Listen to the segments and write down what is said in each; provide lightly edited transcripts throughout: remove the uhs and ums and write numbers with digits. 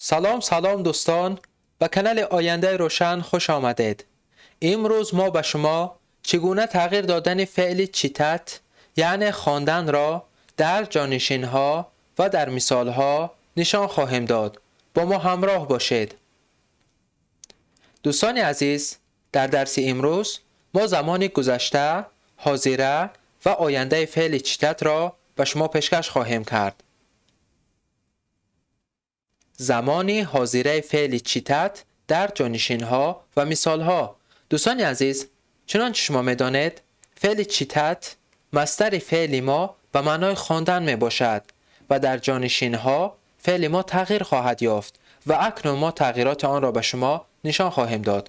Салом, салом, дӯстон, ба канали Ояндаи Рӯшан хуш омадед. Имрӯз мо ба шумо чӣ гуна тағйир додани феъли читать, яъне хонданро дар ҷонишинҳо ва дар мисолҳо нишон хоҳем дод. Бо мо ҳамроҳ бошед. Дӯстони азиз, дар дарси имрӯз мо замони гузашта, ҳозира ва ояндаи феъли читать-ро ба шумо пешкаш хоҳем кард. Замони ҳозираи феъли читать дар ҷонишинҳо ва мисолҳо. Дӯстони азиз, чунончи шумо медонед, феъли читать масдари феъли мо ба маънои хондан мебошад ва дар ҷонишинҳо феъли мо тағйир хоҳад ёфт ва акнун мо тағйироти онро ба шумо нишон хоҳем дод.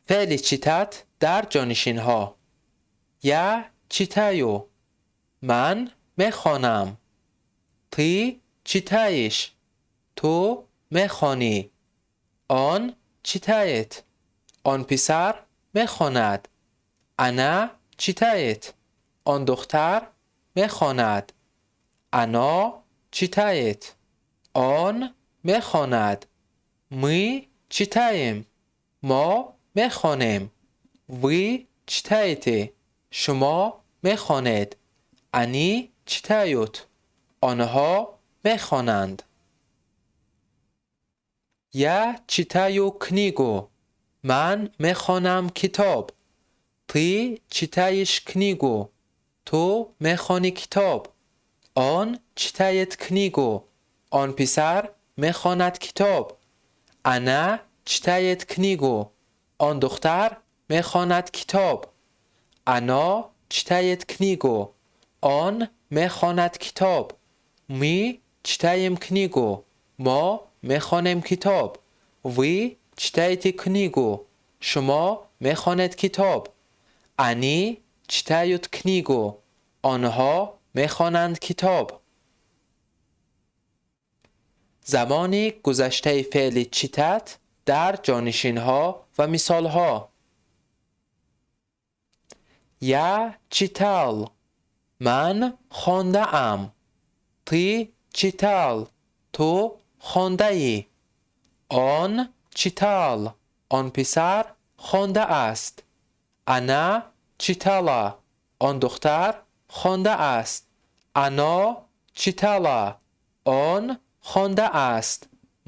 Феъли читать дар ҷонишинҳо: Я читаю, ман мехонам. Ты читаешь, ту мехонӣ. Он читает, он писар мехонад. Она читает, он духтар мехонад. Она читает, он мехонад. Мы читаем, мо мехонем. Вы читаете, шумо мехонед. Они читают, онҳо мехонанд. Я читаю книгу, ман мехонам китоб. Ты читаешь книгу, ту мехонӣ китоб. Он читает книгу, он писар мехонад китоб. Она читает книгу, он духтар мехонад китоб. Она читает книгу, он мехонад китоб. Мы читаем книгу, мо мехонем китоб. Вы читаете книгу, шумо мехонед китоб. Они читают книгу, онҳо мехонанд китоб. Замони гузаштаи феъли читать дар ҷонишинҳо ва мисолҳо: Я читал, ман хондаам. Ты читал, ту хондаӣ. Он читал, он писар хондааст. Она читала, он духтар хондааст. Она читала, он хондааст.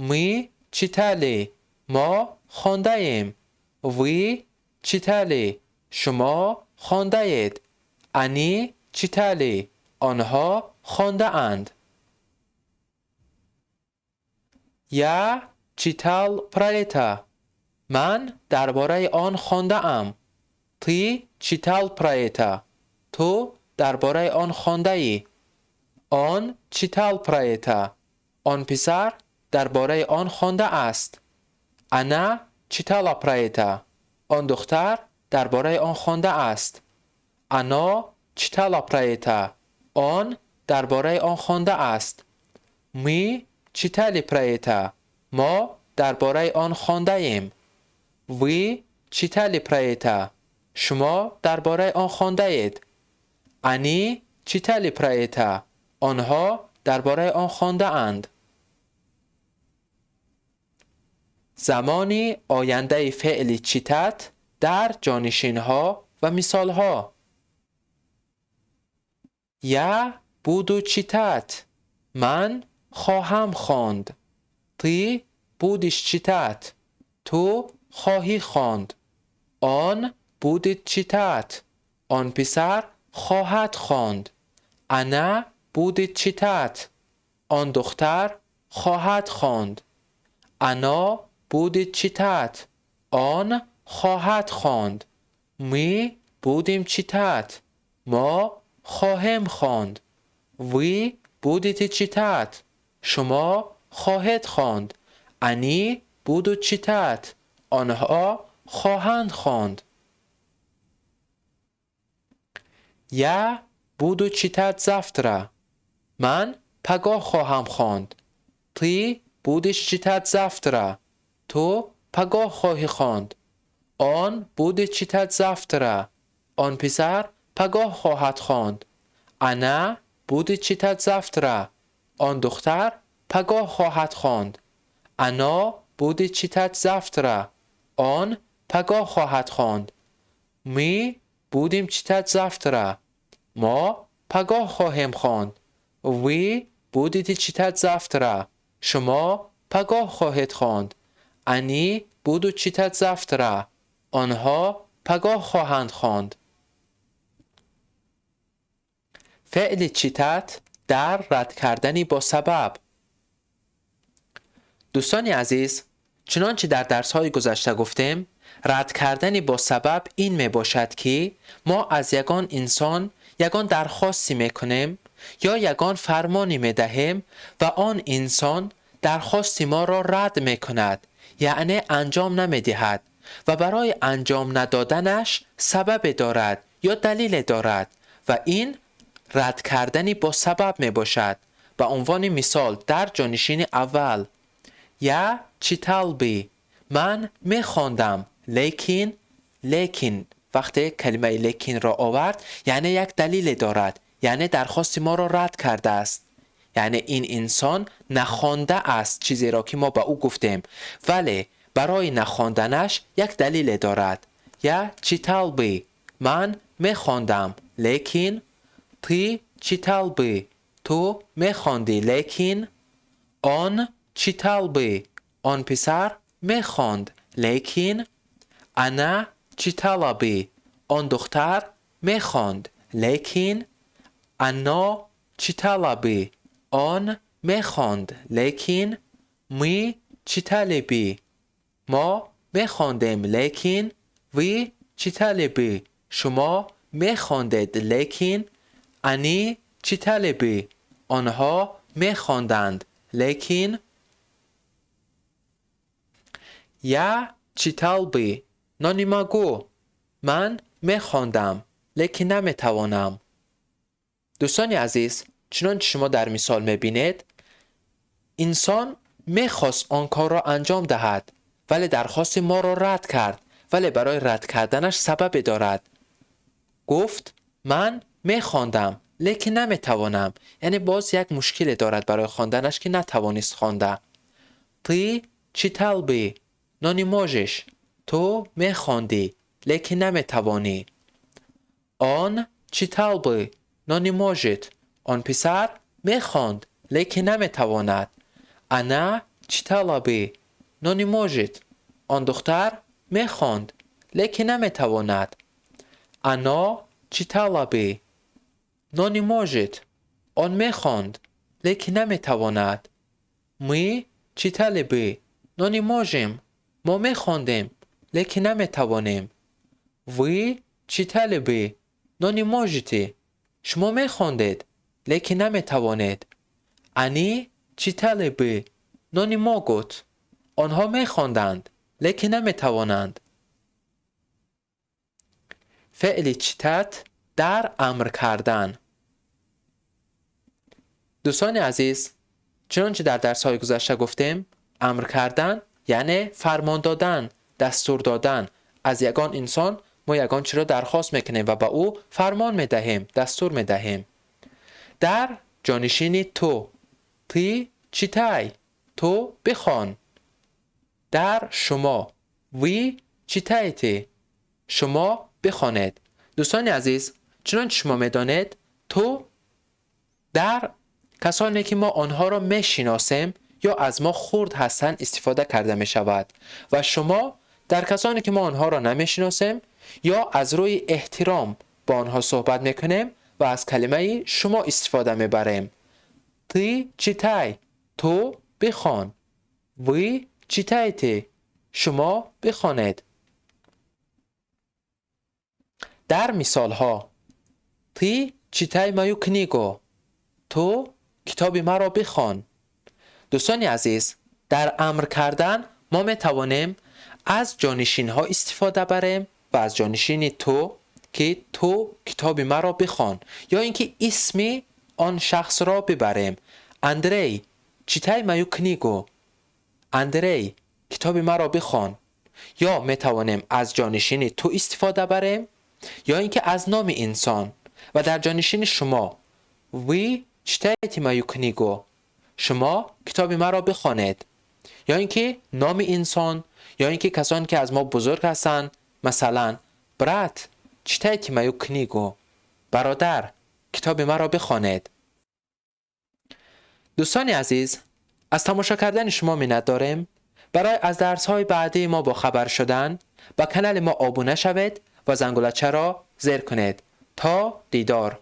Мы читали, мо хондаем. Вы читали, шумо хондаед. Они читали, онҳо хондаанд. Я читал про это, ман дар бораи он хондаам. Ты читал про это, ту дар бораи он хондаӣ. Он читал про это, он писар дар бораи он хондааст. Она читала про это, он духтар дар бораи он хондааст. Она читала про это, он дар бораи он хондааст. Мы читали про это, мо дар бораи он хондаем. Вы читали про это, шумо дар бораи он хондаед. Они читали про это, онҳо дар бораи он хондаанд. Замони ояндаи феъли читать дар ҷонишинҳо ва мисолҳо: Я буду читать, ман хоҳам хонд. Ты будешь читать, ту хоҳӣ хонд. Он будет читать, он писар хоҳад хонд. Она будет читать, он духтар хоҳад хонд. Она будет читать, он хоҳад хонд. Мы будем читать, мо хоҳем хонд. Вы будете читать, шумо хоҳед хонд. Они будут читать, онҳо хоҳанд хонд. Я буду читать завтра, ман пагоҳ хоҳам хонд. Ты будешь читать завтра, ту пагоҳ хоҳӣ хонд. Он будет читать завтра, он писар пагоҳ хоҳад хонд. Она будет читать завтра, он духтар пагоҳ хоҳад хонд. Она будет читать завтра. Он пагоҳ хоҳад хонд. Мы будем читать завтра. Мо пагоҳ хоҳем хонд. Вы будете читать завтра. Шумо пагоҳ хоҳед хонд. Они будут читать завтра. Онҳо пагоҳ хоҳанд хонд. Феъли читать дар рад кардани бо сабаб. Дӯстони азиз, чунончи дар дарсҳои гузашта гуфтем, рад кардани бо сабаб ин мебошад, ки мо аз ягон инсон ягон дархосте мекунем ё ягон фармоне медаҳем ва он инсон дархости моро рад мекунад, яъне анҷом намедиҳад ва барои анҷом надоданаш сабабе дорад ё далеле дорад ва ин рад кардани бо сабаб мебошад. Ба унвони мисол, дар ҷонишини аввал: Я читал бы, ман мехондам, лекин. Лекин, вақте калимаи лекинро овард, яъне як далеле дорад, яъне дархости моро рад кардааст, яъне ин инсон нахондааст чизеро, ки мо ба ӯ гуфтем, вале барои нахонданаш як далеле дорад. Я читал бы, ман мехондам, лекин. Ты читал бы, ту мехондӣ, лекин. Он читал бы, он писар мехонд, лекин. Она читала бы, он духтар мехонд, лекин. Она читала бы, он мехонд, лекин. Мы читали бы, мо мехондем, лекин. Вы читали бы, шумо мехондед, лекин. Они читали бы, онҳо мехонданд, лекин. Я читал бы, но не могу. Ман мехондам, лекин наметавонам. Дӯстони азиз, чунончи шумо дар мисол мебинед, инсон мехост он корро анҷом диҳад, вале дархости моро рад кард, вале барои рад карданаш сабабе дорад. Гуфт: ман мехондам, лекин наметавонам, яъне боз як мушкиле дорад барои хонданаш, ки натавонист хонда. Ты читал бы, но не можешь. Ту мехондӣ, лекин наметавонӣ. Он читал бы, но не может. Он писар мехонд, лекин наметавонад. Она читала бы, но не может. Он духтар мехонд, лекин наметавонад. Она читала бы, но не может. Он мехонд, лекин наметавонад. Мы читали бы, но не можем. Мо мехондем, лекин наметавонем. Вы читали бы, но не можете. Шумо мехондед, лекин наметавонед. Они читали бы, но не могут. Онҳо мехонданд, лекин наметавонанд. Феъли читать дар амр кардан. Дӯстони азиз, чунончи дар дарсҳои гузашта гуфтем, амр кардан яъне фармон додан, дастур додан. Аз ягон инсон мо ягон чиро дархост мекунем ва ба ӯ фармон медаҳем, дастур медаҳем. Дар ҷонишини ту: Ты читай, ту бихон. Дар шумо: Вы читайте, шумо бихонед. Дӯстони азиз, чунончи шумо медонед, ту дар касоне, ки мо онҳоро мешиносем ё аз мо хурд ҳастанд, истифода карда мешавад ва шумо дар касоне, ки мо онҳоро намешиносем ё аз рӯи эҳтиром бо онҳо суҳбат мекунем ва аз калимаи шумо истифода мебарем. Ты читай, ту бихон. Вы читайте, шумо бихонед. Дар мисолҳо: Ты читай мою книгу, ту китоби маро бихон. Дӯстони азиз, дар амр кардан мо метавонем аз ҷонишинҳо истифода барем ва аз ҷонишини ту, ки ту китоби маро бихон, ё ин ки исми он шахсро бибарем: Андрей, читай мою книгу, Андрей, китоби маро бихон. Ё метавонем аз ҷонишини ту истифода барем, ё ин ки аз номи инсон. Ва дар ҷонишини шумо: Вы читайте мою книгу, Шумо китоби маро бихонед. Ё ин ки номи инсон, ё ин ки касоне ки аз мо бузург ҳастанд. Масалан, брат, читайте мою книгу. Бародар, китоби маро бихонед. Дӯстони азиз, аз тамошо кардани шумо миннат дорем. Барои аз дарсҳои баъдии мо бохабар шудан ба канали мо обуна шавед ва зангулачаро зер кунед. То дидор.